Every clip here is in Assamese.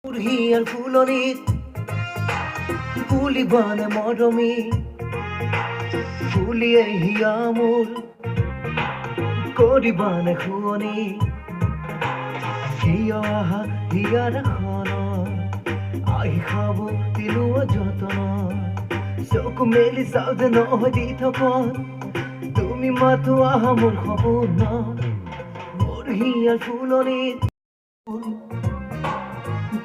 হিয়াৰ ফুলনিত ফুলিবানে মৰমী, ফুলিয়ে হিয়া মোৰ কৰিবানে শুৱনি। কিয় আহা হিয়াৰ খন আহি খাব তিলোৱা যতন, চকু মেলি চাওঁ যে নহয় দি থকত, তুমি মাথো আহা মোৰ সপোন। মোৰ হিয়াৰ ফুলনিত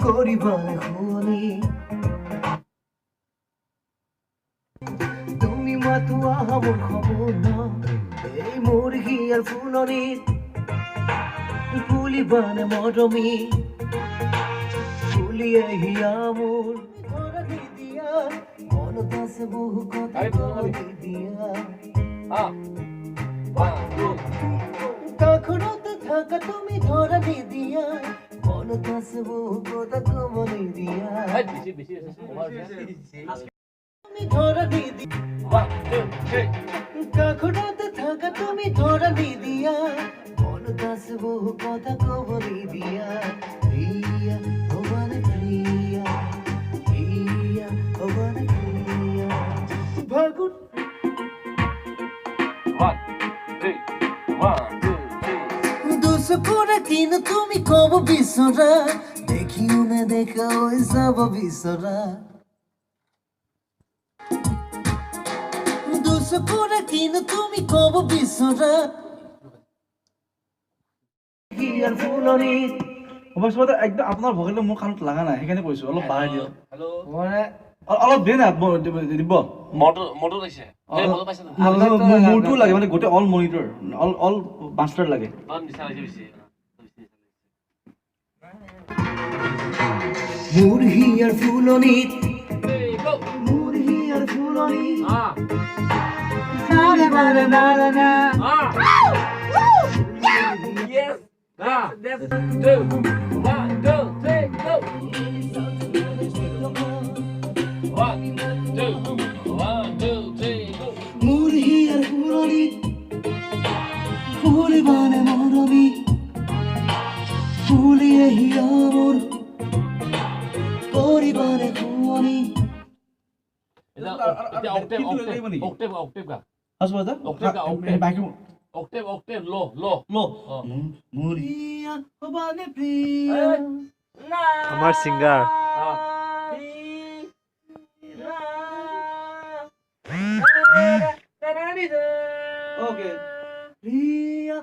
কৰিবানে শুৱনি, তুমি মাথো আহা মোৰ সপোন। এই মোৰ হিয়াৰ ফুলনিত ফুলিবানে মৰমী, ফুলিয়ে হিয়া মোৰ দিয়া, মনত আছে বহু কথা দিয়া। কাষৰতে থাকা তুমি ধৰা নিদিয়া, মনত আছে বহু কথা ক'ব নিদিয়া। তুমি ধৰা নিদিয়া, কাষৰতে থাকা তুমি ধৰা নিদিয়া, মনত আছে বহু কথা ক'ব নিদিয়া। প্ৰিয়া হ'বানে প্ৰিয়া, প্ৰিয়া হ'বানে প্ৰিয়া ভাগুন। 1 2 1 2 3। দুচকুৰে কিনো তুমি ক'ব বিচৰা, দেখিও নেদেখা হৈ যাব বিচৰা। দুচকুৰে কিনো তুমি ক'ব বিচৰা। হিয়াৰ ফুলনিত। অৱশ্যে একদম আপোনাৰ ভকেলটো মোৰ কাণত লগা নাই, সেইকাৰণে কৈছোঁ অলপ বঢ়াই দিয়ক। হেল্ল'। অলপ দিয়ে না দিব। মটৰ পাইছে, মটৰ পাইছে। মোৰটো লাগে, মানে গোটেই all monitor, all master লাগে। নিচা লাগিছে বেছি। মোৰ হিয়াৰ ফুলনিত, মোৰ হিয়াৰ ফুলনিত। Yes. 2 1 2 3 go. 1 2 1 2 3 go. মোৰ হিয়াৰ ফুলনিত ফুলিবানে মৰমী, ফুলিয়ে হিয়া মোৰ কৰিবানে শুৱনি। এতিয়া অক্টেভ, অক্টেভ, অক্টেভ গা। আছো দাদা। Octave, octave. Octave, octave, ল ল ল। মোৰ প্ৰিয়া হ'বানে প্ৰিয়া। আমাৰ ছিংগাৰ। অ'কে। প্ৰিয়া